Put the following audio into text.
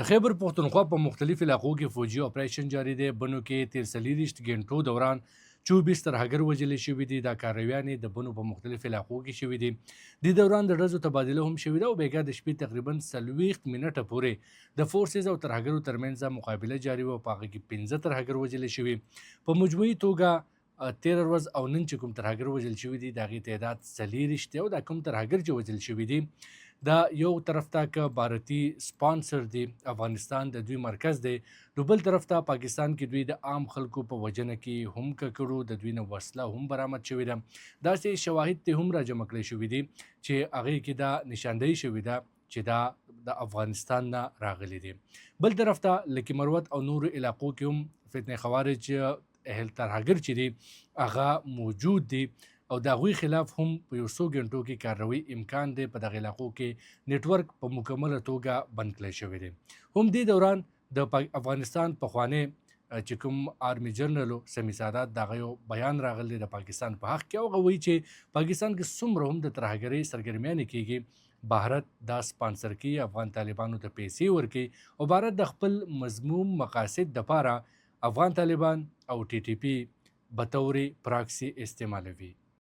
د خیبر پښتونخوا په مختلف علاقو کې فوجي اپریشن جاري دی. بنو کې تیر 24 ګنټو دوران 24 ترهګر وژل شوي دي. دا کاررویانې د بنو په مختلف علاقو کې شوي دي. دې دوران د ډزو تبادله هم شوې ده او بیګا د شپې تقریبا 40 منټه پورې د فورسز او ترهګرو ترمنځ مقابله جاري وه او په هغه کې 5 ترهګر وژل شوي. په مجموعي توګه تېره ورځ او نن چې کوم ترهګر وژل شوي دي، د هغې تعداد 24 دی. او دا کوم ترهګر چې وژل شوي دي، دا یو طرف ته که بھارتي سپانسر دي، افغانستان د دوی مرکز دی، نو بل طرف ته پاکستان کې دوی د عام خلکو په وژنه کې هم ککړو. د دوی نه وسله هم برآمد شوې ده. داسې شواهد ته هم راجمع کړی شوي دي چې هغې کې دا نشاندهي شوې ده چې دا د افغانستان نه راغلي دي. بل طرف ته لکي مروت او نورو علاقو کې هم فتنه خوارج اهل ترهګر چې دي هغه موجود دي او د هغوی خلاف هم په یو څو ګنټو کې کارروي امکان دی. په دغه علاقو کې نټورک په مکمله توګه بند کړی شوی دی. هم دې دوران د افغانستان پخوانی چې کوم آرمي جنرال سمي سادات، دغه یو بیان راغلی د پاکستان په حق کې او هغه وایي چې پاکستان کې څومره هم د ترهګرۍ سرګرمیانې کیږي، بهارت دا سپانسر کوي، افغان طالبانو ته پیسې ورکوي او بهارت د خپل مذموم مقاصد دپاره افغان طالبان او ټي ټي پي بطور پراکسي استعمالوي.